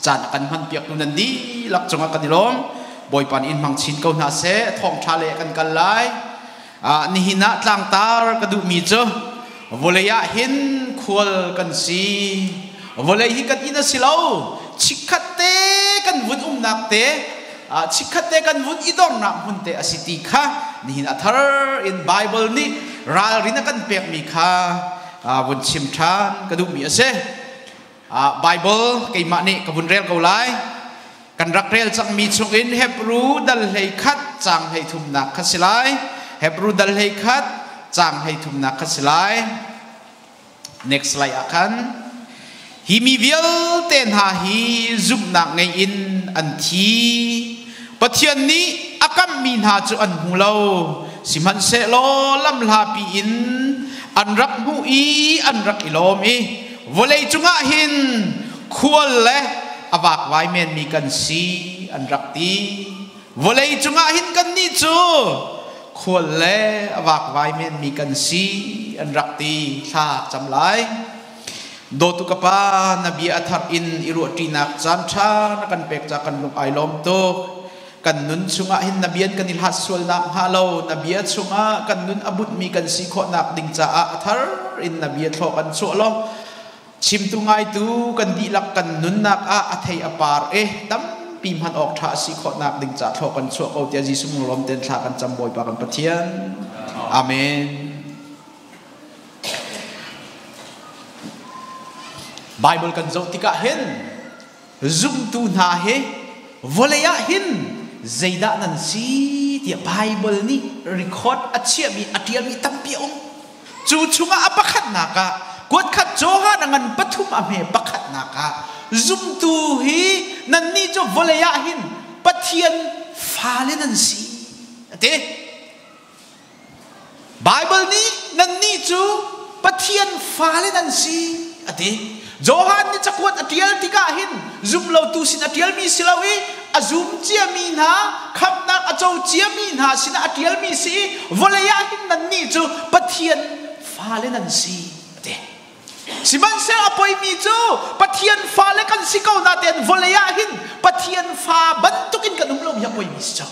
Caan a kan hmanpiaktu nan dihlak cungah kan i lawm. Bawipa nih in hmang chin ko hna seh. Thawngṭha le kan kal lai. Nihin ah tlangtar ka duhmi cu vawlei ah hin khual kan si. Vawlei hi kan inn a si lo. Chikkhat te kan vun umnak te, chikkhat te kan vun i dornak hmun te a si ti kha nihin a thar in Bible nih ralrin a kan pekmi kha vun chim ṭhan ka duhmi a si. Bible keimah nih ka vun rel ko lai. Kan rak rel cangmi chungin Hebru dal hlei khat caang hlei thumnak kha si lai. Hebru dal hlei khat caang hlei thumnak kha si lai. Next slide ah khan hi mi vialte hna hi zumhnak ngei in an thi. Pathian nih a kamhmi hna cu an hmu lo. Sihmanhsehlaw lamhlapi in an rak hmuh i an rak i lawm i vawlei cungah hin khual le a vakvai menmi kan si an rak ti. Vawlei cungah hin kannih cu khual le a vakvai menmi kan si an rak ti. Thla cam lai. Dawtu ka pa, na bia a thar in i ruahṭinak caan ṭha na kan pek ca kan lung ai lawm tuk. Kan nun chungah hin na bian kan i hlat sualnak hnga lo, na bia chungah kan nun a butmi kan si khawhnak ding caah a thar in na bia thlawh kan chuah law chimtu ngaitu kan dihlak kan nunnak ah a thei a par e tampi hman awk ṭha a si khawhnak ding ca thlawh kan chuah ko tiah Jesuh lawm ten thla kan cam Bawipa kan Pathian. Amen. Bible kan zoh tikah hin zumtu hna hi vawlei ah hin zeidah nan si tiah Bible nih record a chiahmi a ṭialmi tampi a um. Cu chungah a pakhatnak ah kuatkhat Johan a ngan pathum a hme pakhatnak ah zumtu hi nannih cu vawlei ah hin Pathian fale nan si a ti. Baibal nih nannih cu Pathian fale nan si a ti. Johan nih cakuat a ṭial tikah hin zumlotu sin a ṭialmi si lo i a zum ciami hna khamhnak a co ciami hna sinah a ṭialmi si i vawlei ah hin nannih cu Pathian fale nan si a ti. Sihmanhsehlaw a poimi cu Pathian fale kan si ko natein vawlei ah hin Pathian fa bantukin kan um lomi a poimi si cu.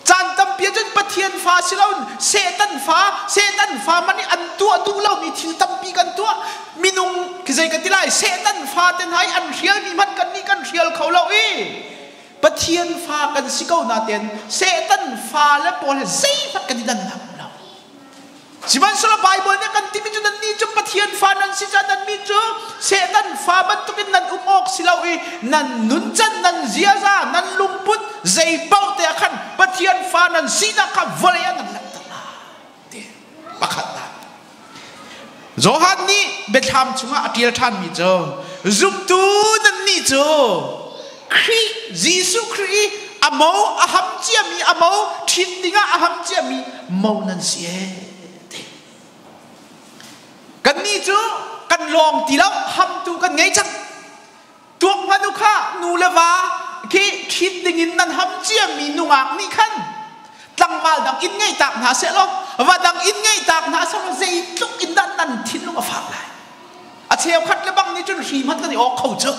Caan tampi ahcun Pathian fa si loin Satan fa, Satan fa man i an tuah duh lomi thil tampi kan tuah. Minung zei ka ti lai, Satan fa te hna i an hrialmi hmanh kan nih kan hrial kho lo i Pathian fa kan si ko natein Satan fa le pawl he zeihmanh kan i dannak um lo. Sihmanhsehlaw Baibal nih kan timi cu nannih cu Pathian fa nan si caah nannih cu Satan fa bantukin nan um awk si lo i nan nuncan, nan ziaza, nan lungput zei paoh te ah khan Pathian fa nan sinak kha vawlei ah nan langhter lai ti pakhatnak. Johan nih biathlam chungah a ṭial ṭhanmi cu zumtu nannih cu Khrih Jesuh Khrih i a mo a ham ciami a mo ṭhit dingah a ham ciami mo nan si ee ti. Kannih cu kan lawng ti lo hamtu kan ngei cang. Tuak hmanh u kha nu le va khi ṭhit dingin nan ham ciami nungak nih khan tlangval dang inn ngei tak hna seh law va dang inn ngei tak hna seh law zeitluk in dah nan thinlung a fak lai. A cheukhat le bang nih cun hri hmanh kan i awk kho cu.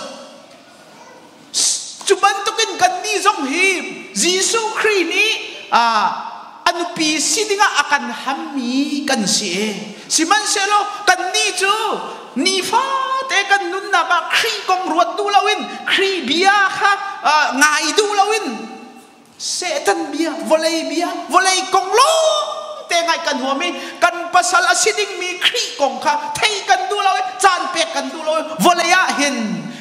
Cu bantukin kannih zong hi Jesuh Khrih nih a nupi si dingah a kan hammi kan si. Sihmanhsehlaw kannih cu nifate kan nunnak ah Khrih kong ruat duh loin Khrih bia kha ngai duh loin Satan bia, vawlei bia, vawlei kong lawng te ngaih kan huam i kan pasal a si dingmi Khrih kong kha thei kan duh lo i caan pek kan duh lo i vawlei ah hin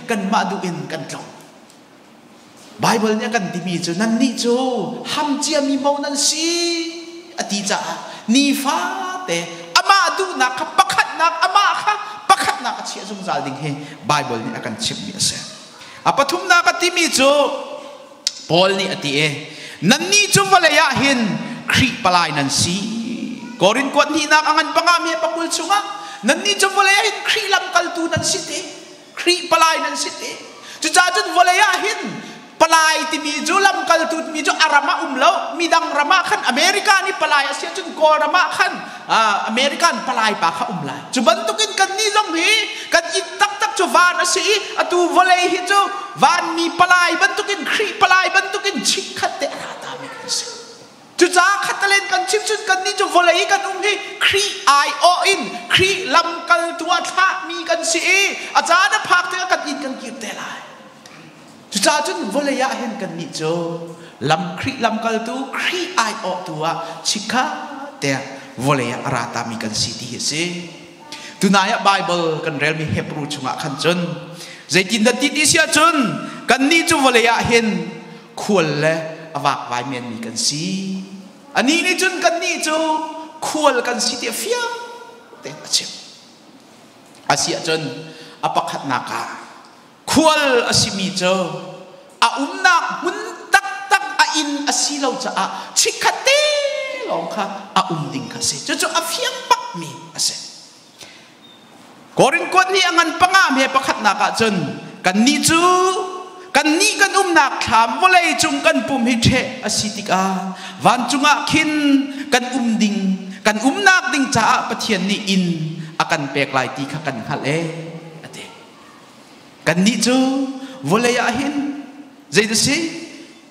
kanmah duh in kan tlong. Baibal nih a kan timi cu nannih cu ham ciami mo nan si a ti caah nifate amah duhnak kha pakhatnak amah kha pakhatnak a chiah zungzal ding hi Baibal nih a kan chimhmi a si. A pathumnak a timi cu Paul nih a ti i nannih cu vawlei ah hin Khrih palai nan si. Korin kuat hnihnak a ngan panga mi pakul chungah nannih cu vawlei ah hin Khrih lamkaltu nan si ti. Khrih palai nan si ti. Cucaah cun vawlei ah hin palai timi cu lamkaltu timi cu a ram ah um lo midang ram ah khan America nih palai a si ahcun Kawlram ah khan American palai pa kha um lai. Cu bantukin kannih zong hi kan inn taktak. taktak cu van a si i atu vawlei hi cu vanmi palai bantukin Khrih palai bantukin chikkhat te a ra tami kan si. Cucaah khatalen kan chim cun kannih cu vawlei kan um hi Khrih aiawh in Khrih lamkaltu ah thlahmi kan si i a caan a phak tikah kan inn kan kir te lai. Cucaah cun vawlei ah hin kannih cu lam Khrih lamkaltu Khrih aiawhtu ah chikkhat te vawlei ah a ra tami kan si ti hi a si. Tunai ah Bible kan relmi Hebrew chungah khan cun zeitindah ti ti si ahcun kannih cu vawlei ah hin khual le a vakvai menmi kan si. Anih nih cun kannih cu khual kan si tiah fiang tein a chim. A si ahcun a pakhatnak ah khual a simi cu a umnak hmun taktak a inn a si lo caah chikkhat te lawng kha a um ding kha a si. Cucu a fiang bakmi a si. Korin kuat nih a ngan panga he pakhatnak ah cun kannih cu kannih kan umnak thlam vawlei cung kan pum hi ṭheh a si tikah vancung ah khin kan um ding kan umnak ding caah Pathian nih inn a kan pek lai ti kha kan hngalh ee a ti. Kannih cu vawlei ah hin zei dah si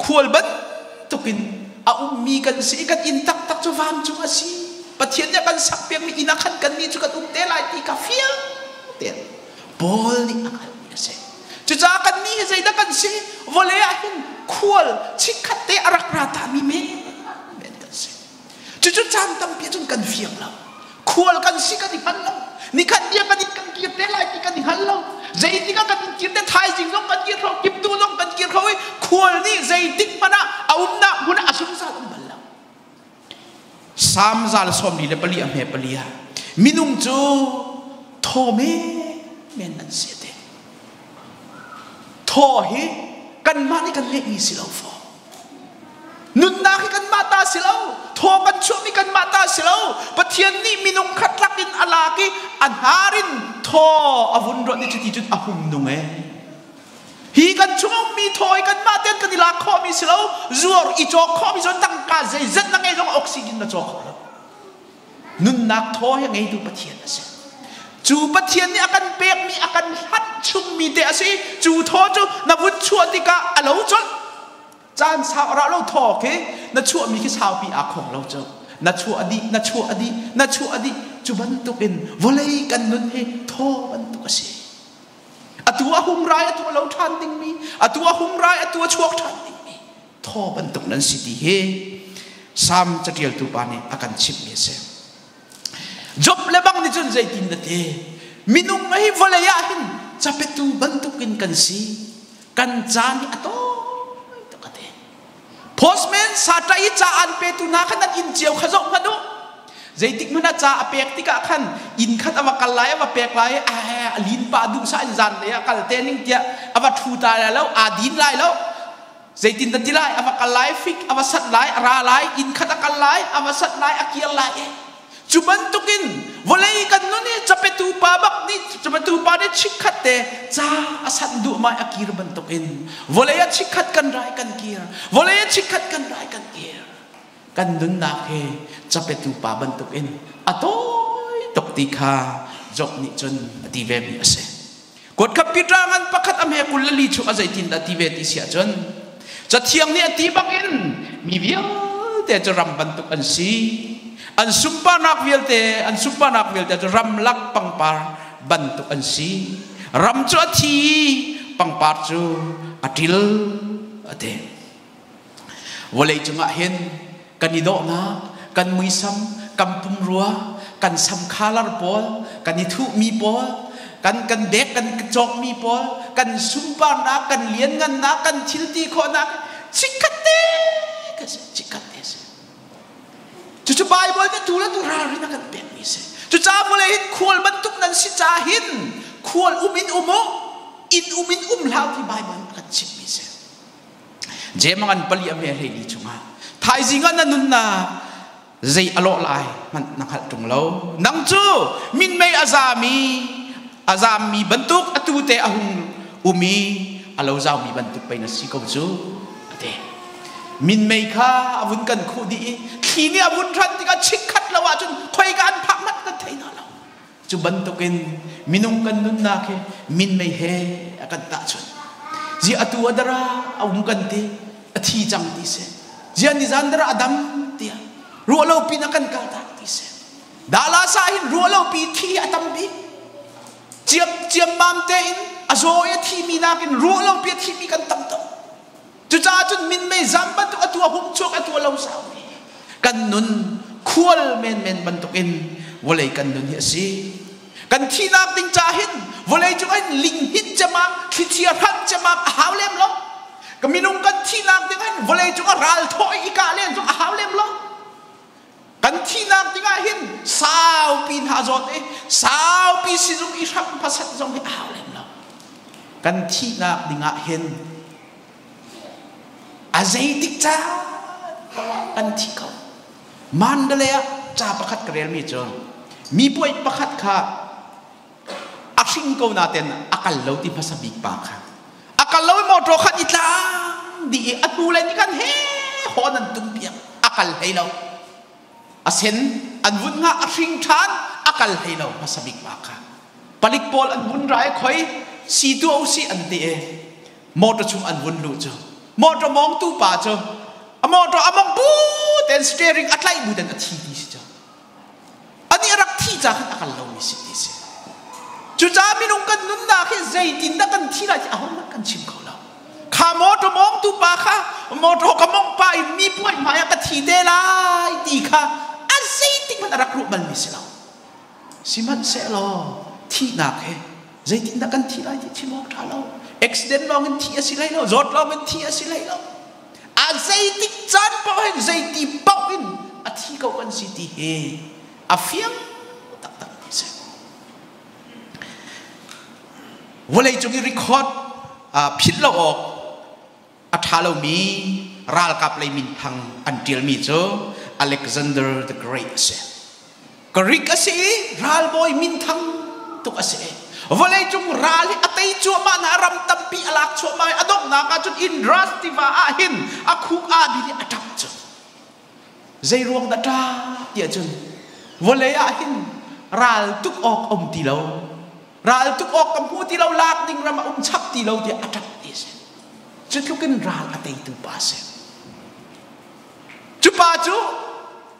khual bantukin a ummi kan si i kan inn taktak cu vancung a si. Pathian nih a kan sakpiakmi inn ah khan kannih cu kan um te lai ti kha fiang tein Paul nih a hngalhmi a si. Cucaah kannih hi zeidah kan si? Vawlei ah hin khual chikkhat te a rak ra tami men men kan si. Cucu caan tampi cun kan fiang lo. Khual kan si kan i hngal lo. Nikhat dia kan in kan kir te lai ti kan i hngal lo. Zeitik ah kan in kir te thaizing zong kan kir kho, kiptu zong kan kir kho i khual nih zeitik hmanh ah a umnak hmun ah a zungzal um bal lo. Salm zal 44 a hme pali ah minung cu thaw men an si te. Thaw hi kanmah nih kan ngeihmi si lo faw. Nunnak hi kanmah ta si lo. Thaw kan chuahmi kanmah ta si lo. Pathian nih minung khat lak in a lak i a hnar in thaw a vun ruah ni cuti cun a hung nung ee. Hi kan chung ummi thaw hi kanmah tein kan i lak khawhmi si lo. Zuar i cawk khawhmi cu tangka zeizat na ngei zong oxygen na cawk kho lo. Nunnak thaw hi a ngeitu Pathian a si. Cu Pathian nih a kan pekmi, a kan hlanh chungmi te a si. Cu thaw cu na vun chuah tikah a lo colh. Caan sau a rah lo thaw khi na chuahmi khi saupi aa khong lo cu. Na chuah a dih, na chuah a dih, na chuah a dih. Cu bantukin vawlei kan nun hi thaw bantuk a si. Atu a hung rai, atu a lo ṭhan dingmi, atu a hung rai, atu a chuak ṭhan dingmi. Thaw bantuk nan si ti hi Salm caṭialtu pa nih a kan chimhmi a si. Job le bang nih cun zeitin na ti? Minung hi vawlei ah hin capetu bantukin kan si. Kan caan hi a tawi tuk a ti. Postman sata i ca an petu hna khan an inn cio kha zoh hmanh u. Zeitik hmanh ah ca a pek tikah khan inn khat a va kal lai, a va pek lai, a lin pah duh sa in zan lei ah kal te ning tiah a va ṭhu ta lai lo, aa din lai lo. Zeitin dah ti lai? A va kal lai, fik a va sat lai, a ra lai, inn khat a kal lai, a va sat lai, a kir lai. Cu bantukin vawlei kan nun i capetu pa bak nih capetu pa nih chikkhat te ca a sanh duh mai a kir bantukin vawlei ah chikkhat kan rai kan kir, vawlei ah chikkhat kan rai kan kir. Kan nunnak hi capetu pa bantukin a tawi tuk ti kha Job nih cun a ti ve mi a si. Kuatkhat Peter ngan pakhat a hme 24 chung a zeitindah ti ve ti si ahcun Cathiang nih a ti bangin mi vialte cu ram bantuk an si. An sunparnak vialte, an sunparnak vialte cu ramlak pangpar bantuk an si. Ram cu a thi i pangpar cu a ṭil a ti. Vawlei cungah hin kan i dawhnak, kan muisam, kan pumrua, kan samkhalar pawl, kan i thuhmi pawl, kan kan bek kan cawkmi pawl, kan sunparnak, kan lianngannak, kan thilti khawhnak chikkhat te ka si, chikkhat te si. Cucu Bible nih tu le tu ralrin a kan pekmi si. Cucaah vawlei hin khual bantuk nan si ca hin khual um in um u, inn um in um hlah ti Bible nih a kan chimmi si. Jemangan pali a hme hleili chungah thaizing ah na nunnak zei a lawh lai hmanh na hngalh ṭung lo. Nang cu minmei a zami a zammi bantuk atu te a hung um i a lo zaumi bantuk pei na si ko cu a ti. Minmei kha a vun kan khuh dih i thli nih a vun hran tikah chikkhat lo ahcun khoika an phak hmanh kan thei hna lo. Cu bantukin minung kan nunnak hi minmei he a kan tahchunh. Zi atu a dara a um kan ti, a thi cang ti si. Zia nizan dara a dam tiah ruah lo pin a kan kaltak ti si. Dala sa hin ruah lo pi thi a tam bik. Ciam ciammam tein a zaw i a thimi nakin ruah lo pi a thimi kan tam tuk. Cucaah cun minmei zam bantuk atu a hung chuak atu a lo sau kan nun khual menmen bantukin vawlei kan nun hi a si. Kan thihnak ding ca hin vawlei cung hin linghninh cemam thlichia hran cemam a hau lem lo. Ka minung kan thihnak ding hin vawlei cung a ral thawh i kah len zong a hau lem lo. Kan thihnak ding ah hin saupi hna zawt i saupi sizung i hram pasat zong hi a hau lem lo. Kan thihnak ding ah hin a zeitik caan kan thi ko. Mandalay ah ca pakhat ka relmi cu mi puai pakhat kha a hring ko naten a kal lo ti hmasa bik pa kha a kal lo i motor khan i tlang dih i a hnu le nih khan he hawn an tum piak a kal hlei lo a sen an vun nga a hring ṭhan a kal hlei lo hmasa bik pa kha palik pawl an vun ra i khoi si tuah u si an ti i motor chung an vun luh cu motor mawngtu pa cu a motor a mong bu ten steering a tlaih bu ten a thi ti si cu Anih a rak thih ca khan a kal lomi si ti si. Cucaah minung kan nunnak hi zeitindah kan thi lai ti ahohmanh kan chim kho lo. Kha mawṭaw mawngtu pa kha mawṭaw ka mawngh pa in mi puai hmai ah ka thi te lai ti kha a zeitik hmanh a rak ruah balmi si lo. Sihmanhsehlaw thihnak he zeitindah kan thi lai ti chim awk ṭha lo. Accident lawng in thih a si lai lo, zawt lawng in thih a si lai lo. A zeitik caan paoh hin zeiti paoh in a thi ko kan si ti hi a fiang taktak mi si. Vawlei cung i record philh lo awk a ṭha lomi ralkap lei minthang an ṭialmi cu Alexander the Great a si. Greek a si i ralbawi minthang tuk a si. Vawleicung ral hi a tei cuahmah na ram tampi a lak chuahmah i a donghnak ah cun Indras tiva ah hin a khuk aa bil i a ṭap cu. Zei ruang dah ṭah tiah cun vawlei ah hin ral tuk awk a um ti lo. Ral tuk awk ka hmu ti lo, lak ding ram a um chap ti lo tiah a ṭap ti a si. Cu tluk in ral a teitu pa a si. Cu pa cu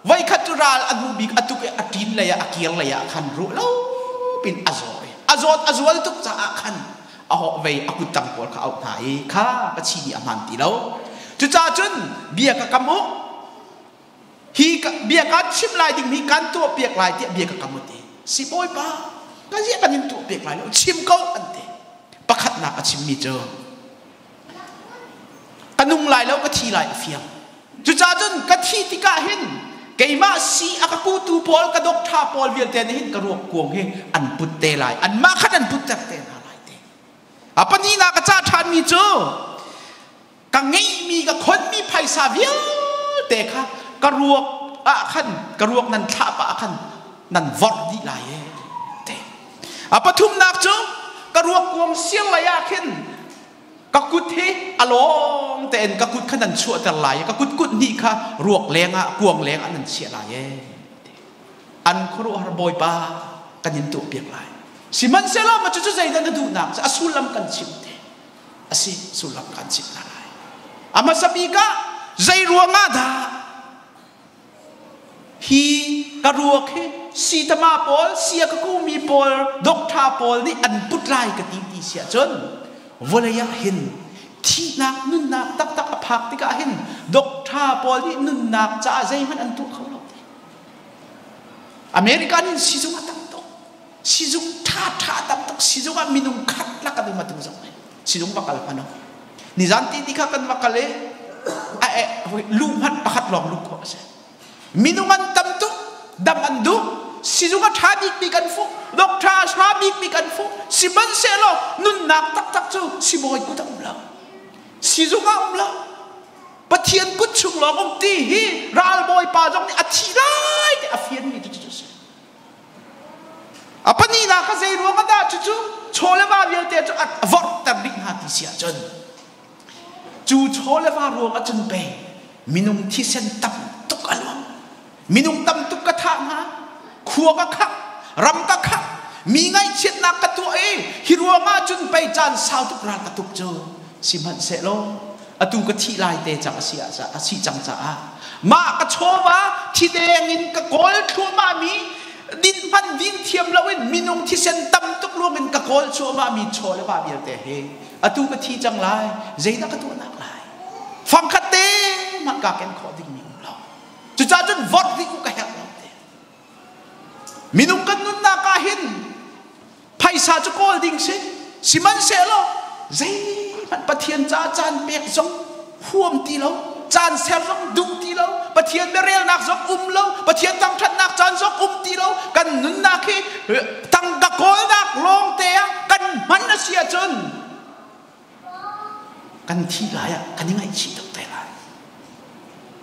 voikhat cu ral a hnu bik a tuk i a ṭin lei ah a kir lei ah khan ruah lo pin a zaw i a zawt a zual tuk caah khan a hawh vei a kuttang pawl kha a auh hna i kha ka chi nih a hmaan ti lo. Cucaah cun bia ka kam u hi bia kaan chim lai ding hi kaan tuahpiak lai tiah bia ka kam u ti. Sibawipa ka ziah kan in tuahpiak lai lo chim ko an ti. Pakhatnak a chimmi cu Ka nung lai lo, ka thi lai a fiang. Cucaah cun ka thi tikah hin keimah si a ka kutu pawl, ka doctor pawl vialte nih hin ka ruak kuang hi an put te lai. Anmah khan an putter te hna lai te. A pahnihnak ka cah ṭhanmi cu ka ngeihmi, ka khonmi phaisa vialte kha ka ruak ah khan, ka ruak nan thlah pah ah khan nan vorh dih lai ee te. A pathumnak cu ka ruak kuang siang lei ah khin ka kut hi a lawng tein ka kut kha nan chuahter lai i ka kut kut hnih kha ruak leng ah kuang leng ah nan chiah lai ee an khuaruahhar bawipa kan in tuahpiak lai sihmanhsehlaw ma cucu zeidah na duhnak a sullam kan chim te a si sullam kan chim hna lai a hmasa bik ah zei ruangah dah Hi ka ruak hi sitama pawl, sia ka kumi pawl, doctor pawl nih an put lai ka ti ti si ahcun vawlei ah hin thihnak nunnak taktak a phak tikah hin doctor pawl nih nunnak caah zeihmanh an tuah kho lo ti. America nih sizung a tam tuk. Sizung ṭha ṭha tam tuk. Sizung ah minung khat lak an um atu zong hi. Sizung va kal hmanh nizan ti ti kha kan va kal i a lu hmanh pakhat lawng lu khawh a si. Minung an tam tuk, dam an duh, sizung a ṭha bikmi kan fuh, doctor a ṭha bikmi kan fuh, sihmanhsehlaw nunnak taktak cu sibawi kut a um lo. Sizung ah um lo. Pathian kut chung lawng um ti hi ralbawi pa zong nih a thi lai ti a fianmi cu cu si. A pahnihnak kha zei ruang ah dah cucu chaw le va vialte cu a vorhter dih hna ti si ahcun cu chaw le va ruang ahcun pei minung thisen tam tuk a luang. Minung tam tuk ka thah hna, khua ka khangh, ram ka khangh. Mi ngaihchiatnak ka tuah i hi ruangah cun pei caan sau tuk ral ka tuk cu. Sihmanhsehlaw atu ka thih lai te cang a si cang caah mah ka chawva thideng in ka kawl thluahmah mi din hman din thiam loin minung thisen tam tuk luang in ka kawl cuahmah mi chaw le va vialte hi atu ka thi cang lai, zeidah ka tuahnak lai? Fangkhat te hmanh kaa ken khawh dingmi um lo. Cucaah cun vorh rih u, ka herh lo te. Minung kan nunnak ah hin phaisa cu kawl ding si, sihmanhsehlaw zeihmanh Pathian caah caan pek zong huam ti lo, caan ser zong duh ti lo, Pathian biarelnak zong um lo, Pathian thangṭhatnak caan zong um ti lo, kan nunnak hi tangka kawlnak lawngte ah kan hman a si ahcun kan thih lai ah kan i ngaihchih tuk te lai.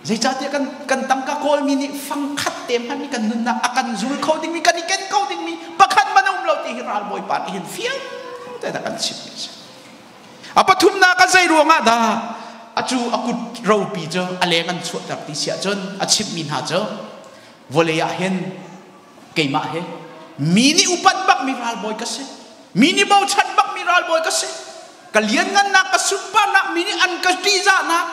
Zeicahtiah kan tangka kawlmi nih fangkhat te hmanh kan nunnak a kan zul kho dingmi, kan i ken kho dingmi pakhat hmanh a um lo ti hi ralbawipa nih hin fiang tein a kan chimh mi a si. A pathumnak ah zei ruangah dah acu a kut ropi cu a leng an chuahter ti si ahcun a chimhmi hna cu vawlei ah hin keimah he mi nih upat bakmi ralbawi ka si, mi nih bochan bakmi ralbawi ka si, ka lianngannak, ka sunparnak, mi nih an ka ṭihzahnak,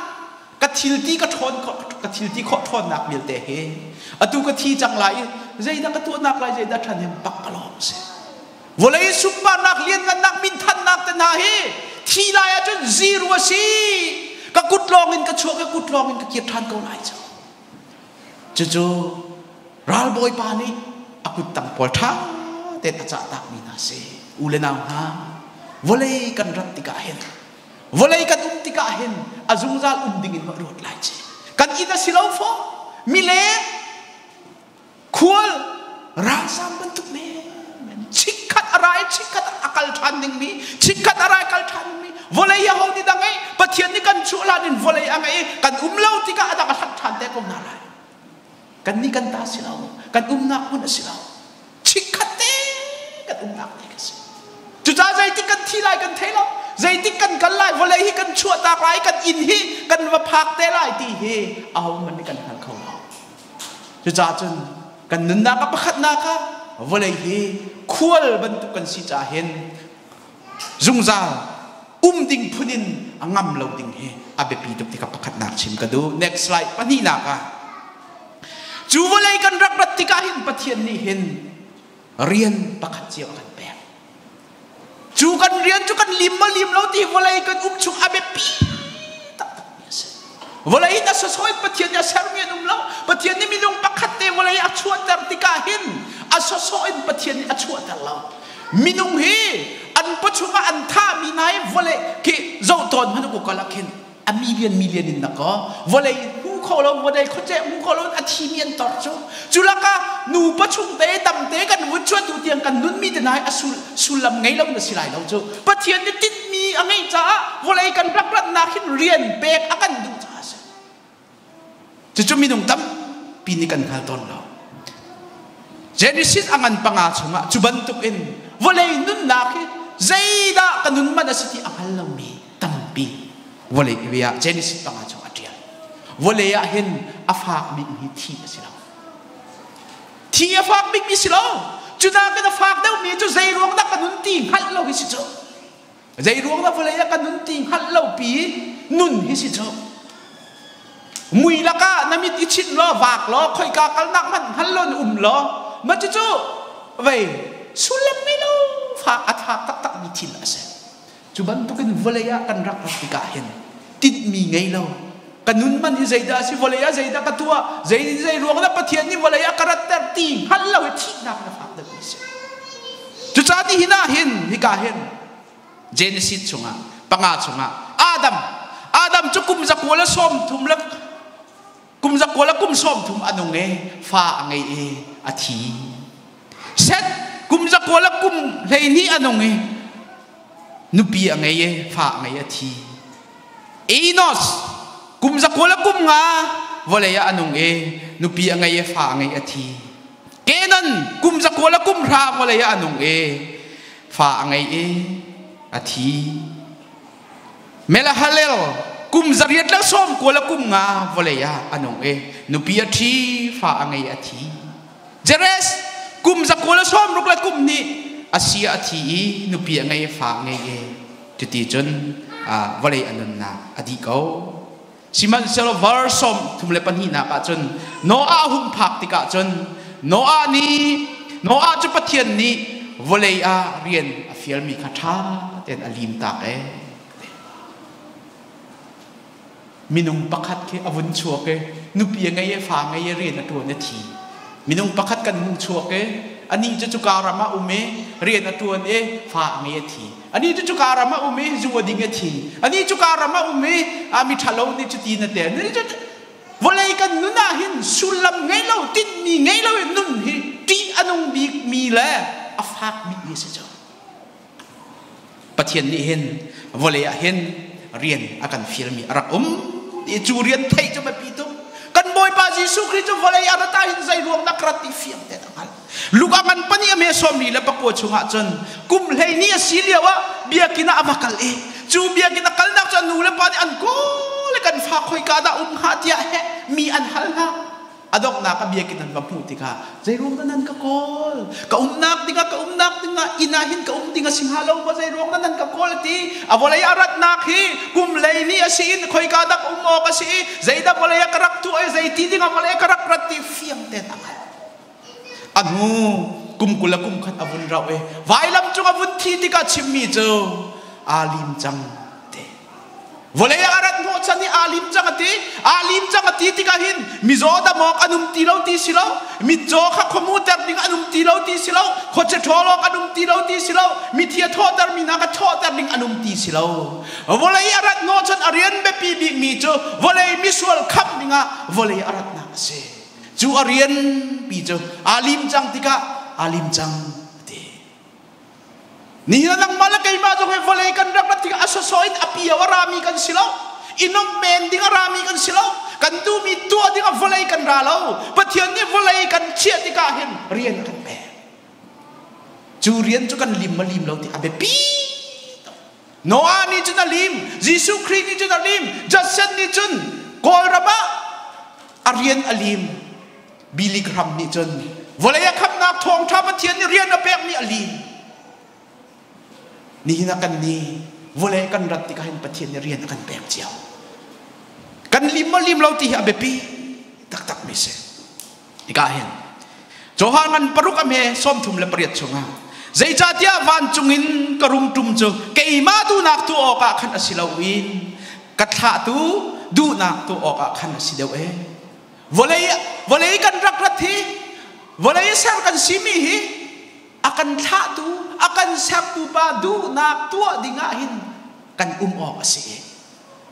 ka thilti ka ṭhawn ka thilti khawh ṭhawnnak vialte hi atu ka thi cang lai i zeidah ka tuahnak lai, zeidah ṭhahnem pakpalawng a si. Vawlei sunparnak, lianngannak, minthannak te hna hi thi lai ahcun zero a si. Ka kut lawng in ka chuak, ka kut lawng in ka kir ṭhan ko lai cu. Cucu ralbawipa nih a kuttang pawl ṭha tein a cahtakmi hna si. U le nau hna, vawlei kan rat tikah hin, vawlei kan um tikah hin a zungzal um ding in mah ruat lai ci. Kan inn a si lo faw, mileng, khual, ralzam bantuk men, chikkhat a ra i chikkhat a kal ṭhan dingmi, chikkhat a ra i kal ṭhan dingmi, vawlei hi ho nih dah ngeih? Pathian nih kan chuah hlan in vawlei a ngeih i kan um lo tikah a dang a hlat ṭhan te ko hna lai. Kannih kan ta si lo, kan umnak hmun a si lo. Chikkhat te kan umnak te ka si. Cucaah zeitik kan thi lai kan thei lo, zeitik kan kal lai, vawlei hi kan chuahtak lai, kan inn hi kan va phak te lai ti hi ahohmanh nih kan hngal kho lo. Cucaah cun kan nunnak a pakhatnak ah vawlei hi khual bantuk kan si caah hin zungzal um ding phun in a ngam lo ding hi a biapi tuk ti kha pakhatnak chim ka duh. Next slide, pahnihnak ah cu vawlei kan rak rat tikah hin Pathian nih hin rian pakhat cio a kan pek. Cu kan rian cu kan lim maw lim lo ti vawlei kan um chung a biapi taktakmi a si. Vawlei in a sosawi Pathian nih a sermi an um lo. Pathian nih minung pakhat te vawlei a chuahter tikah hin a sawsawh in Pathian nih a chuahter lo. Minung hi an pawchung ah an thahmi hna hi vawlei khi zoh tawn hmanh u kalak hin a million million in na kaw vawlei hmu kho lo, vawlei khuaceh hmu kho lo a thimi an tor cu. Cu lakah nupa chung te damte kan vun chuah tu tiang kan nunmi te hna hi a sullam ngei lo na si lai lo cu. Pathian nih tinhmi a ngeih caah vawlei kan rak ratnak hin rian pek a kan duh caah a si. Cucu minung tampi nih kan hngal tawn lo. Genesis a ngan panga chungah cu bantuk in vawlei nunnak hi zeidah ka nun man a si ti a hngal lomi tampi vawlei ah Genesis panga chung a ṭial. Vawlei ah hin a fak bikmi hi thi a si lo. Thi a fak bikmi si lo. Cu nakin a fak deuhmi cu zei ruang dah ka nun ti hngalh lo hi si cu. Zei ruang dah vawlei ah ka nun ti hngalh lo pi nun hi si cu. Mui lakah na mit i chinh law vaak law khoika kalnak hmanh hngal lo na um law ma cucu vei sullam ngei lo fa a tha taktak mi thil a si. Cu bantukin vawlei ah kan rak rat tikah hin tinhmi ngei lo ka nun man hi zeidah a si, vawlei ah zeidah ka tuah, zei zei ruang dah Pathian nih vawlei ah ka ratter ti hngalh lo hi thihnak na fak deuh mi si. Cucaah nihin ah hin hika hin Genesis chungah panga chungah Adam Adam cu kum 130 le kum 9 le kum 30 a nung i fa a ngei i a thi. Seth kum 9 le kum 12 a nung i nupi a ngei i fa a ngei a thi. Enos kum 9 le kum 5 vawlei ah a nung i nupi a ngei i fa a ngei a thi. Kenan kum 9 le kum 10 vawlei ah a nung i fa a ngei i a thi. Melahalel kum 890 le kum 5 vawlei ah a nung i nupi a ṭhi, fa a ngei a thi. Jeres kum 960 le kum 2. A si a thi i nupi a ngei, fa a ngei i cuti cun vawlei a nunnak a dih ko. Sihmanhsehlaw verse 32nak ah cun Noah a hung phak tikah cun Noah nih Noah cu Pathian nih vawlei ah rian a fialmi kha ṭha tein a lim tak ee. Minung pakhat khi a vun chuak i nupi a ngei i fa ngei i rian a ṭuan a thi. Minung pakhat kan hung chuak i anih cu cuka ram ah um i rian a ṭuan i fa a ngei a thi. Anih cu cuka ram ah um i zu a ding a thi. Anih cuka ram ah um i a mi ṭhalo nih cuti na te. Vawlei kan nun ah hin sullam ngei lo, tinhmi ngei lo in nun hi ṭih a nung bikmi le a fak bikmi a si cu. Pathian nih hin vawlei ah hin rian a kan fialmi a rak um i cu rian theih cu biapi tuk. Kan Bawipa Jesuh Khrih cu vawlei a rat ah hin zei ruang dah ka rat ti fiang tein a hngalh. Luka ngan pani a me 42 chungah cun kum 12 a si lio ah biakinn ah a va kal i cu biakinn a kalnak cu a nu le pa nih an kawl i kan fa khoika dah um hnga tiah heh mi an hal hna. A donghnak a biakinn an va hmuh tikah zeiruang dah nan ka kawl? Ka umnak dingah ka umnak dingah inn ah hin ka um ding a si hnga lo maw? Zeiruang dah nan ka kawl a ti. A vawlei a ratnak hi kum lei ni a si in khoika dah um awk a si i zeidah vawlei ah ka rak tuah i zei ti dingah vawlei ah ka rak rat ti fiang tein a hngalh. A hnu kum 20 le kum khat a vun rauh i vailam cung a vun thi tikah chimmi cu aa lim cang ti. Vawlei ah a rat hnawhchan i aa lim cang a ti. Aa lim cang a ti tikah hin mizaw dam awk an um ti lo ti si lo, mitcaw kha khuamuter ding an um ti lo ti si lo, khuachia ṭhawl awk an um ti lo ti si lo, mithi a thawhtermi hna kha thawhter ding an um ti si lo. Vawlei a rat hnawhchan a rian biapi bikmi cu vawlei misual khamh dingah vawlei a ratnak a si. Cu a rian pi cu aa lim cang tikah aa lim cang a ti. Nihin ah nangmah le keimah zong hi vawlei kan rak rat tikah a sawsawh in a pio a rami kan si lo. I nuamh men ding a rami kan si lo. Kan duhmi tuah ding ah vawlei kan ra lo. Pathian nih vawlei kan chiah tikah hin rian a kan pek. Cu rian cu kan lim ma lim lo ti a biapi tuk. Noah nih cun a lim, Jesuh Khrih nih cun a lim, Judson nih cun Kawlram ah a rian a lim. Billy Graham nih cun vawlei a khamhnak thawngṭha Pathian nih rian a pekmi a lim. Nihin ah kan nih vawlei kan rat tikah hin Pathian nih rian a kan pek cio. Kan lim maw lim lo ti hi a biapi taktak mi si. Hika hin Johan ngan paruk a hme 38 chungah zeicahtiah vancung in ka rung ṭum cu keimah duhnak tuah awkah khan a si loin ka thlahtu duhnak tuah awkah khan a si deuh ee. Vawlei vawlei kan rak rat hi vawlei ser kan simi hi a kan thlahtu a kan sertu pa duhnak tuah dingah hin kan um awk a si i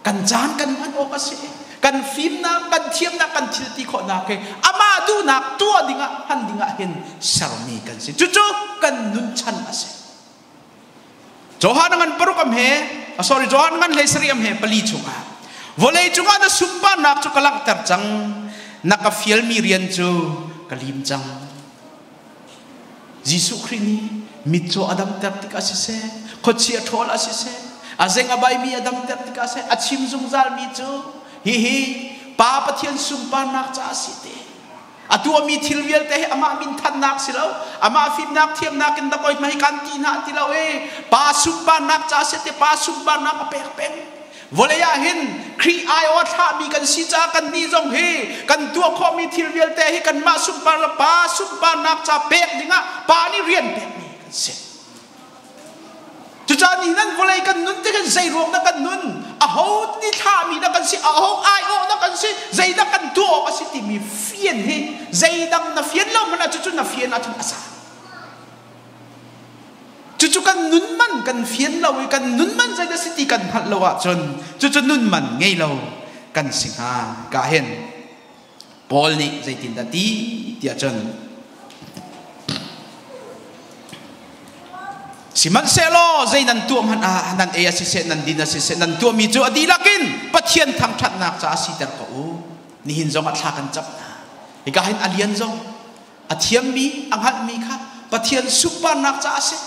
kan caan kan hman awk a si i kan fimnak kan thiamnak kan thil ti khawhnak hi amah duhnak tuah dingah hman dingah hin sermi kan si. Cucu kan nun chan a si. Johan ngan paruk am he sorry Johan ngan 17 am he pali chungah vawlei cungah na sunparnak cu ka langhter cang na ka fialmi rian cu ka lim cang. Jesuh Khrih nih mitcaw a damter tikah siseh khuachia ṭhawl ah siseh a zeng a baimi a damter tikah siseh a chim zungzalmi cu hihi Pa Pathian sunparnak caah si te. A tuahmi thil vialte hi amah minthannak si lo, amah fimnak thiamnak in dak oi hmai kan ti hna ti lo e. Pa sunparnak ca si te pa sunparnak a pek peng. Vawlei ah hin Khrih aiawh a thlahmi kan si caah kan nih zong hi kan tuah khawhmi thil vialte hi kanmah sunpar le pa sunparnak ca pek dingah pa nih rian pekmi kan si. Cucaah ni nan vawlei kan nun tik in zei ruang dah kan nun, aho nih thlahmi dah kan si, aho aiawh dah kan si, zeidah kan tuah awk a si timi fian hi zeidang na fian lo hmanh ah cucu na fian ahcun a sa. Cucu kan nun man kan fian lo i kan nun man zeidah si ti kan hngalh lo ahcun cucu nun man ngei lo kan si hnga. Ka hin Paul nih zeitindah ti tiah cun sihmanhsehlaw zei nan tuah hmanh ah nan ei a siseh nan din a siseh nan tuahmi cu a dihlak in Pathian thangṭhatnak caah siter ko u. Nihin zong ah thla kan cam hna. Hika hin a lian zong a thiammi a hngalhmi kha Pathian sunparnak caah a si.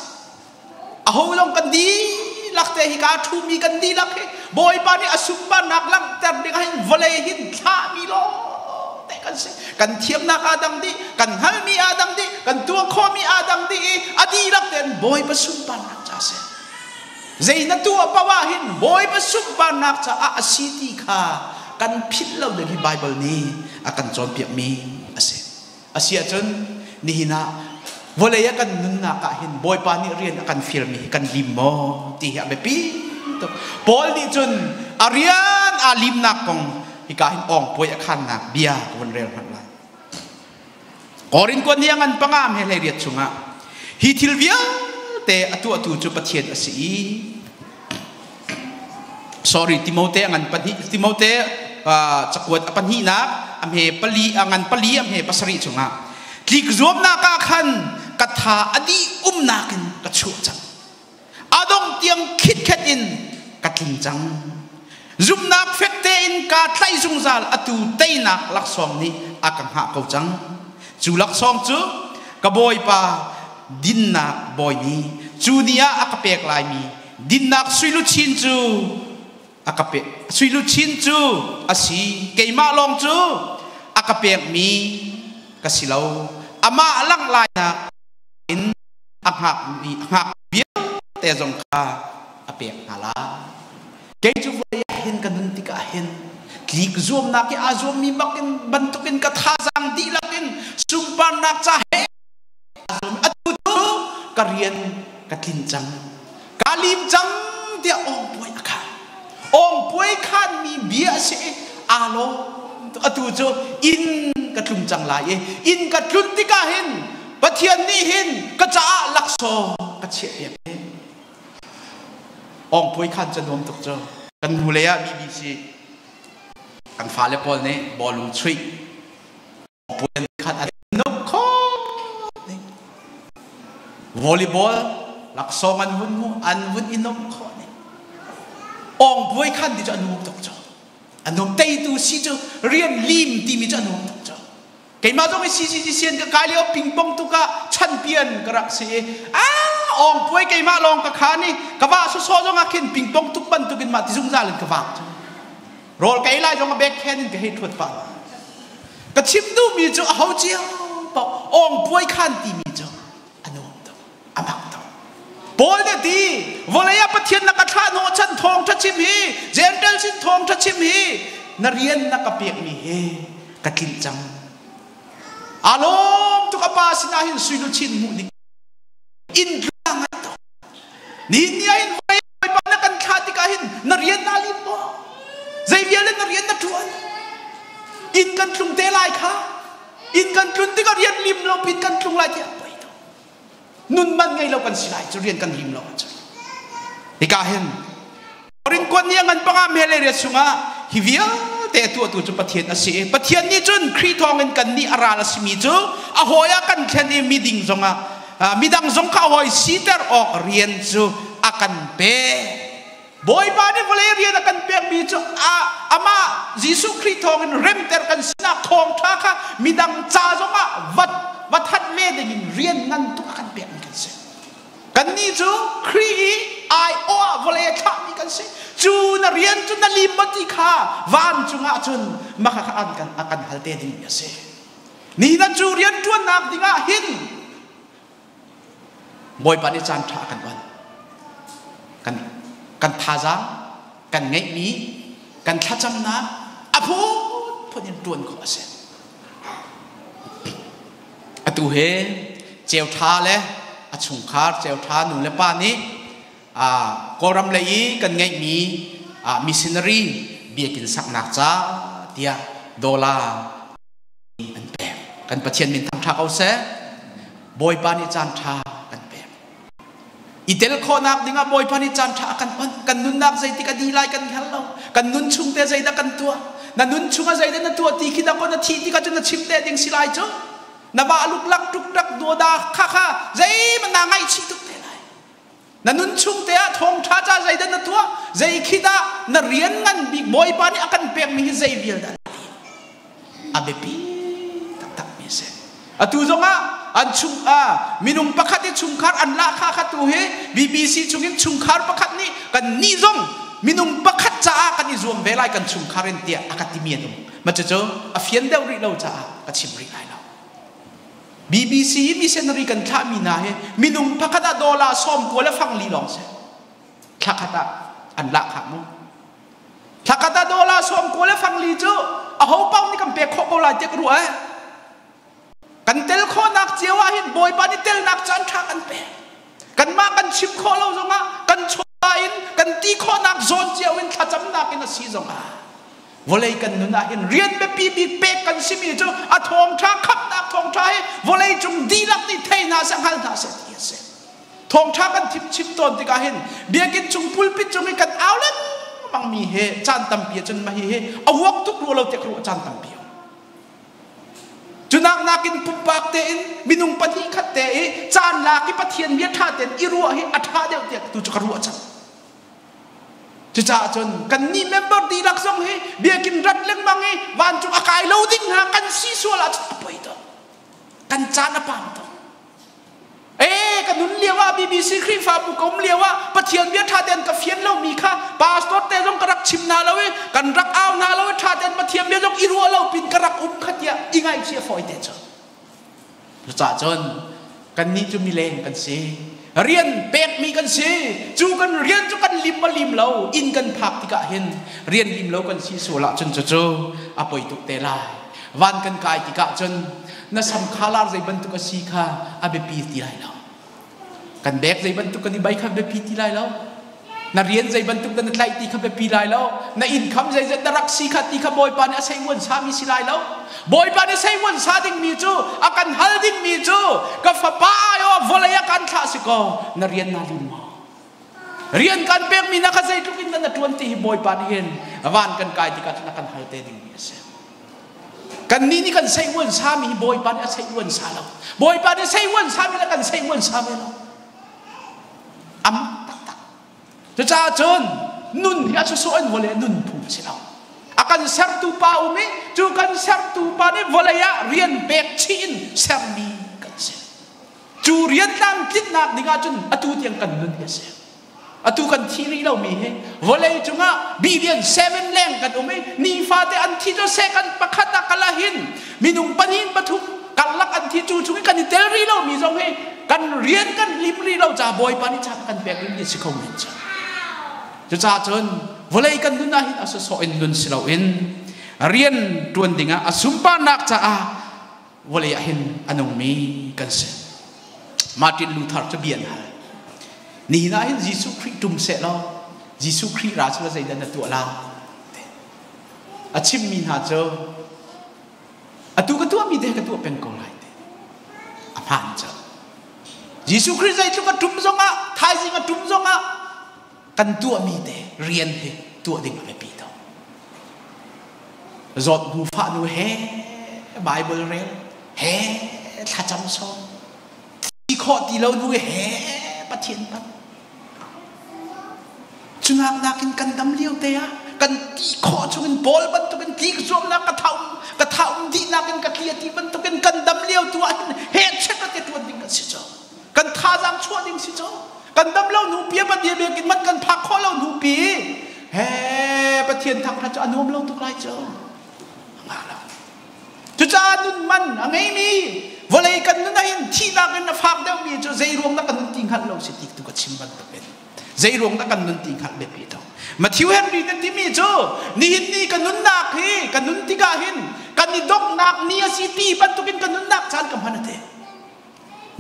Aho zong kan dihlak te hika ṭhumi kan dihlak hi Bawipa nih a sunparnak langhter ding ah hin vawlei hin thlahmi lawng te kan si. si. Kan thiamnak aa dang dih, kan hngalhmi aa dang dih, kan tuah khawhmi aa dang dih i a dihlak tein Bawipa sunparnak ca a si. Zei na tuah paoh ah hin Bawipa sunparnak caah a si ti kha kan philh lo ding hi Baibal nih a kan cawnpiakmi a si. A si ahcun nihin ah vawlei ah kan nunnak ah hin Bawipa nih rian a kan fialmi hi kan lim maw ti hi a biapi tuk. Paul nih cun a rian aa limnak kong hika hin awngpuai a khannak bia ka vun rel hmanh lai. Korin kuan hi a ngan pangam he 18 chungah hi thil vialte a tuahtu cu Pathian a si i sorry Timote a ngan pahnih Timote cakuat a pahnihnak a hme pali a ngan pali a hme pasarih chungah tlik zuamnak ah khan ka tha a dih umnak in ka chuah cang. A dongh tiang khitkhet in ka tling cang. Zumhnak fek tein kaa tlaih zungzal atu teinak laksawng nih a ka hngah ko cang. Cu laksawng cu ka Bawipa dinnak bawi nih cu ni ah a ka pek laimi dinnak suiluchin cu a ka pek suiluchin cu a si. Keimah lawng cu a ka pekmi ka si lo. Amah langh lainak in a hngakmi a hngak vialte zong kha a pek hna lai. Kei cu vawlei ah hin ka nun tikah hin tlik zuamnak i aa zuammi bakin bantukin ka thazaang dihlak in sunparnak ca he aa zuam. Atu cu ka rian ka tlin cang. Ka lim cang tiah awngpuai a khan. Awngpuai khanmi bia a si i aa lawm tuk. Atu cu inn ka tlung cang lai i inn ka tlun tikah hin Pathian nih hin ka caah laksawng ka chiahpiak i awngpuai khan cu nuam tuk cu. Kan hnulei ah BBC kan fale pawl nih bawlung chuih puan khat an nuk kho ning. Volleyball laksawng an vun hmu an vun i nuamh khawh ning. Awngpuai khan ti cu a nuam tuk cu. A nuam teitu si cu rian lim timi cu a nuam tuk cu. Keimah zong i CCC sian ka kai lio pingpong tuk ah chanpian ka rak si i ah awngpuai keimah lawng ka khan i ka va sawsawh zong ah khin pingpong tuk bantukin mah ti zungzal in ka vak cu. Rawl ka ei lai zong a backhand in ka hei ṭhuat pah. Ka chim duhmi cu aho cio paoh awngpuai khan timi cu a nuam tuk, a mak tuk. Paul nih a ti, vawlei ah Pathian na ka thlah hnawhchan thawngṭha chim hi, Gentile sin thawngṭha chim hi, na rian na ka pekmi hi ka tlinh cang. Aa lawm tuk a pa sinah hin suiluchin hmuh ding inn tluang ngai tuk. Nihin ni ah hin Bawipa na kan thlah tikah hin na rian naa lim maw? Zei vialte na rian na ṭuan? Inn kan tlung te lai kha. Inn kan tlun tikah rian lim lo pin kan tlung lai tiah poi to. Nun man ngei lo kan si lai cu rian kan lim lo ahcun. Hika hin Korin kuat nih a ngan panga mele riat chungah hi vialte a tuahtu cu Pathian a si i Pathian nih cun Khrih thawngin kannih a ral a simi cu a hawi ah kan thlen i miding zongah midang zong kha a hawi siter awk rian cu a kan pek. Bawipa nih vawlei rian a kan pekmi cu amah Jesuh Khrih thawngin remter kan sinak thawngṭha kha midang ca zongah va thanh ve dingin rian ngan tuk a kan pekmi kan si. Kannih cu Khrih i aiawh ah vawlei a thlahmi kan si. Cu na rian cu na lim maw ti kha vancung ah cun maka kha an kan a kan hal te dingmi a si. Ni na cu rian ṭuannak dingah hin Bawipa nih caan ṭha a kan onh. Kan kan thazaang, kan ngeihmi, kan thlacamnak a phunphun in ṭuan khawh a si. Atu he Ceuṭha le a chungkhar Ceuṭha nu le pa nih Kawlram lei i kan ngeihmi missionary biakinn saknak ca tiah dollar an pek. Kan Pathian min thangṭha ko seh. Bawipa nih caan ṭha kan pek. I tel khawhnak dingah Bawipa nih caan ṭha a kan onh. Kan nunnak zeitik a dih lai kan hngal lo. Kan nun chung te zeidah kan tuah? Na nun chungah zeidah na tuah ti khi dah na thih tikah cun na chim te ding si lai cu. Na va luklak ṭukṭak duada kha kha zeihmanh naa ngaihchih tuk te lai. Na nun chung te ah thawngṭha ca zeidah na tuah? Zei khi dah na rian ngan bik Bawipa nih a kan pekmi hi zei vial dah a biapi taktakmi a si. Atu zongah an chung minung pakhat i chungkhar an lahkhah kha tu hi BBC chungin chungkhar pakhat nih kan nih zong minung pakhat caah kan i zuam ve lai kan chungkhar in tiah a ka timi an um. Ma cucu a fian deuh rih lo caah ka chim rih lai lo. BBC i missionary kan thlahmi hna hi minung pakhat ah dollar 90 le fang li lawng si. Thla khat ah an lah khah mu. Thla khat ah dollar 90 le fang li cu a ho paoh nih kan pek khawh ko lai tiah ka ruah eh. Kan tel khawhnak cio ah hin Bawipa nih telnak caan ṭha kan pek. Kanmah kan chim khawh lo zongah kan chawva in kan ti khawhnak zawn cio in thlacamnak in a si zongah vawlei kan nun ah hin rian biapi bik pek kan simi cu a thawngṭha khamhnak thawngṭha hi vawlei cung dihlak nih thei hna seh hngal hna seh ti a si. Thawngṭha kan thim chim tawn tikah hin biakinn chung pulpit cung i kan au lengmang mi he caan tampi ahcun mah hihi a uak tuk rua lo tiah ka ruah caan tampi a um. Cunak nakin pumpak tein minung pahnih khat te i caan lak i Pathian bia ṭha tein i ruah hi a ṭha deuh tiah tu cu ka ruah cang. Cucaah cun kannih member dihlak zong hi biakinn rat lengmang i vancung a kai lo ding hna kan si sual ahcun a poi tuk. Kan caan a pam tuk. Ee ka nun lio ah BBC Khrihfabu ka um lio ah Pathian bia ṭha tein ka fian lomi kha pastor te zong ka rak chim hna lo i kan rak au hna lo i ṭha tein Pathian bia zong i ruah lo pin ka rak um kha tiah i ngaihchih a fawi te cu. Cucaah cun kannih cu mileng kan si. Rian pekmi kan si. Cu kan rian cu kan lim ma lim lo inn kan phak tikah hin rian lim lo kan si sual ahcun cucu a poi tuk te lai. Van kan kai tikah cun na sam khalar zei bantuk a si kha a biapi ti lai lo. Kan bek zei bantuk kan i bai kha biapi ti lai lo. Na rian zei bantuk na tlaih ti kha biapi lai lo. Na income zeizat na rak si kha ti kha Bawipa nih a seiuan sami si lai lo. Bawipa nih seiuan sa dingmi cu a kan hal dingmi cu ka fapa ai aw vawlei a kan thlah si kaw na rian naa lim maw? Rian kan pekmi na kha zeitluk in na ṭuan ti hi Bawipa nih hin van kan kai tikah cun a kan hal te dingmi a si. Kannih nih kan seiuan sami hi Bawipa nih a seiuan sa lo. Bawipa nih seiuan sami le kan seiuan sa ve lo. Am taktak. Cucaah cun nun hi a sawsawh in vawlei nun phung a si lo. A kan sertu pa um i cu kan sertu pa nih vawlei ah rian pek chih in sermi kan si. Cu rian tlamtlinnak ding ahcun atu tiang kan nun hi a si. Atu kan thi rih lomi hi vawlei cungah billion seven leng kan um i nifate an thi cu second pakhat ah kala hin minung pahnih pathum karlak an thi cu chung i kan i tel rih lomi zong hi kan rian kan lim rih lo ca Bawipa nih caan kan pek rih mi si kho men cu. Cucaah cun vawlei kan nun ah hin a sawsawh in nun si loin rian ṭuan dingah a sunparnak caah vawlei ah hin a nungmi kan si. Martin Luther cu bia an hal. Nihin ah hin Jesuh Khrih ṭum seh law Jesuh Khrih ra cu zeidah na tuah lai? A chimmi hna cu atu ka tuahmi te ka tuah peng ko lai te. A hmaan cu. Jesuh Khrih zeitluk a ṭum zongah, thaizing a ṭum zongah kan tuahmi te rian hi tuah ding a biapi tuk. Zawt hnu fah nu he Bible rel he thlacam sawm thi khawh ti lo nu he Pathian pan cunak nakin kan dam lio te ah kan ti khawh chungin Paul bantukin tlik zuamnak ka thaum ka thaum dihnak in ka tli ti bantukin kan dam lio tu ah hin he chek te tuan ding kan si cho kan thazaang chuah ding si cho kan dam lo nu pi Pathian biakinn man kan phak khawh lo nu pi he Pathian thangthat cu a nuam lo tuk lai cu ngah lo cucaah nun man a ngeimi vawlei kan nun ahhin thihnak in a fak deuhmi cu zei ruang dah kan nun ti hngalh lo si ti tu ka chim bantukin zei ruang dah kan nun ti hngalh biapi to Matthew Henry te timi cu nihin ni ka nunnak hi ka nun tikah hin kan i donghnak ni a si ti bantukin ka nunnak caan ka hman a ti